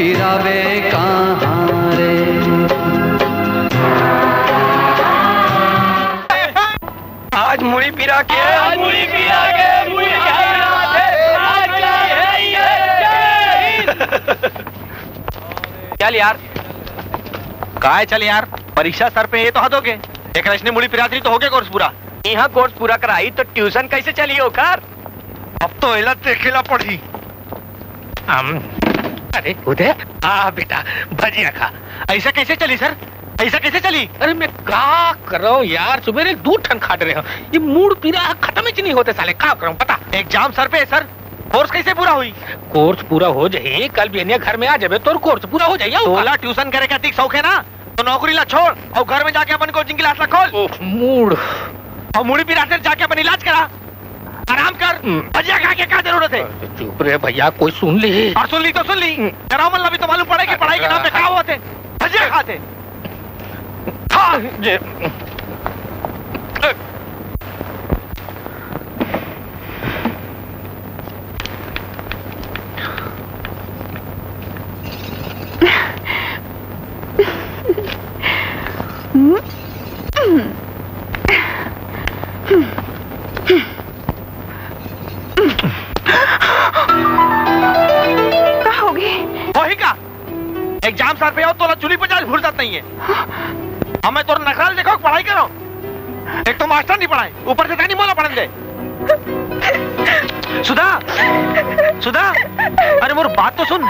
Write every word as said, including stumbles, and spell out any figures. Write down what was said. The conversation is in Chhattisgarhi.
पिरावे कहाँ रे? आज मुड़ी पिरा के, आज मुड़ी पिरा के, मुड़ी पिरा के, आज क्या है ये? चल यार। काय चल यार? परीक्षा सर पे, ये तो हद हो गए। एक रचने मुड़ी पिरात रही तो हो गया कोर्स पूरा। यहाँ कोर्स पूरा कराई तो ट्यूशन कैसे चली ओकर? अब तो एला देखेला पड़ही। हम, अरे उदय, आ बेटा, भजिया खा। ऐसा कैसे चली सर? ऐसा कैसे चली? अरे मैं का करंव यार, सुबेरे दू ठन खा डरे हंव, ये मूड़ पीरा ह खतम ही नहीं होते साले, का करंव बता। एग्जाम सर पे है सर, कोर्स कैसे पूरा हुई? कोर्स पूरा हो जाही, कल बिहनिया घर में आ जाबे, तोर कोर्स पूरा हो जाही, अउ का? तोला ट्यूशन करे के अधिक शौक है ना, तो नौकरी ला छोड़ अउ घर में जाके अपन कोचिंग क्लास ला खोल। ओह, मूड़। अउ मुड़ी पिरात हे जाके अपन इलाज करा। आराम कर। हम्म। भजिया खाए के का जरूरत है? चुप रे भैया, कोई सुन ली। अउ सुन ली तो सुन ली। हम्म। डराओ मत, अभी तो मालूम पड़े कि पढ़ाई के नाम पे का होत हे। भजिया खात हे। खा। जे का होगे? वही का? एग्जाम सर पे हो, तोला चुली पचास फुर्सत नहीं है। हमें तोर नखरा ल देखो, पढ़ाई करो। एक तो मास्टर नहीं पढ़ाए, ऊपर से तैं नहीं मोला पढ़न दे। सुधा, सुधा, अरे मोर बात तो सुन।